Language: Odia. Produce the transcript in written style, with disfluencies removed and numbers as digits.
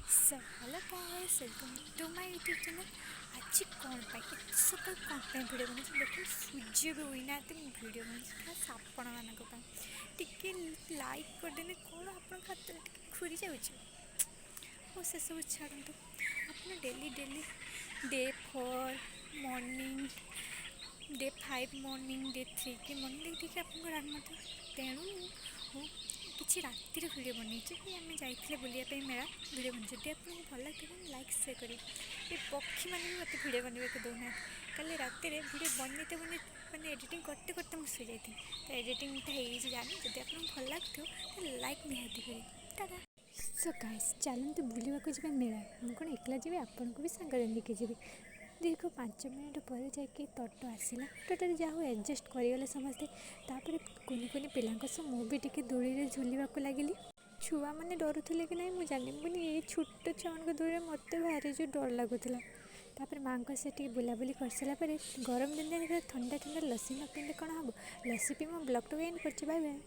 So hello guys, welcome to my YouTube channel. ଆଜି କ'ଣ ପାଇଁ ଏତେ ସକାଳୁ କ'ଣ ପାଇଁ ଭିଡ଼ିଓ ବନାଉଛି? ଦେଖନ୍ତୁ, ସୂର୍ଯ୍ୟ ବି ଉଇନାହାନ୍ତି, ମୁଁ ଭିଡ଼ିଓ ବନାଉଛି ଖାସ୍ ଆପଣମାନଙ୍କ ପାଇଁ। ଟିକେ ଲାଇକ୍ କରିଦେଲେ କ'ଣ ଆପଣଙ୍କ ହାତରେ ଟିକେ ଘୁରି ଯାଉଛି? ହଉ, ସେସବୁ ଛାଡ଼ନ୍ତୁ। ଆପଣ daily daily day 4 morning, day 5 morning, day 3 କି ମର୍ଣ୍ଣିଂ ଦେଖି ଦେଖି ଆପଣଙ୍କୁ ରାଗ ମାଡ଼ୁଥିବ। ତେଣୁ ମୁଁ କିଛି ରାତିରେ ଭିଡ଼ିଓ ବନେଇଛି କି ଆମେ ଯାଇଥିଲେ ବୁଲିବା ପାଇଁ ମେଳା, ଭିଡ଼ିଓ ବନେଇଛି। ଯଦି ଆପଣଙ୍କୁ ଭଲ ଲାଗିଥିବ, ଲାଇକ୍, ସେୟାର କରିବେ। ଏ ପକ୍ଷୀମାନେ ବି ମୋତେ ଭିଡ଼ିଓ ବନେଇବାକୁ ଦେଉନାହାନ୍ତି। କାଲି ରାତିରେ ଭିଡ଼ିଓ ବନେଇତେ ବନେଇତେ, ମାନେ ଏଡ଼ିଟିଂ କରତେ କରତେ ମୁଁ ଶୋଇଯାଇଥିଲି। ତ ଏଡ଼ିଟିଂଟା ହେଇଯାଇଛି ଜାଣି। ଯଦି ଆପଣଙ୍କୁ ଭଲ ଲାଗୁଥିବ, ତାହେଲେ ଲାଇକ୍ ନିହାତି କରିବେ। ଟାଟା। ସୋ ଗାଇସ୍, ଚାଲନ୍ତୁ ବୁଲିବାକୁ ଯିବା ମେଳା। ମୁଁ କ'ଣ ଏକଲା ଯିବି? ଆପଣଙ୍କୁ ବି ସାଙ୍ଗରେ ନେଇକି ଯିବି। ଦୀର୍ଘ 5 ମିନିଟ୍ ପରେ ଯାଇକି ଅଟୋ ଆସିଲା। ଅଟୋଟାରେ ଯାହା ହଉ ଆଡ଼ଜଷ୍ଟ କରିଗଲେ ସମସ୍ତେ। ତାପରେ କୁନି କୁନି ପିଲାଙ୍କ ସହ ମୁଁ ବି ଟିକେ ଦୋଳିରେ ଝୁଲିବାକୁ ଲାଗିଲି। ଛୁଆମାନେ ଡରୁଥିଲେ କି ନାହିଁ ମୁଁ ଜାଣିନି। ମୁଁ କହିଲି, ଏଇ ଛୋଟ ଛୁଆମାନଙ୍କ ଦୋଳିରେ ମୋତେ ଭାରି ଜୋର ଡର ଲାଗୁଥିଲା। ତାପରେ ମାଆଙ୍କ ସହ ଟିକେ ବୁଲାବୁଲି କରିସାରିଲା ପରେ, ଗରମ ଦିନରେ ଥଣ୍ଡା ଥଣ୍ଡା ଲସି ନ ପିଇଲେ କ'ଣ ହେବ? ଲସି ପିଇ ମୁଁ ବ୍ଲଗ୍‌ଟାକୁ ଏଣ୍ଡ କରୁଛି। Bye bye.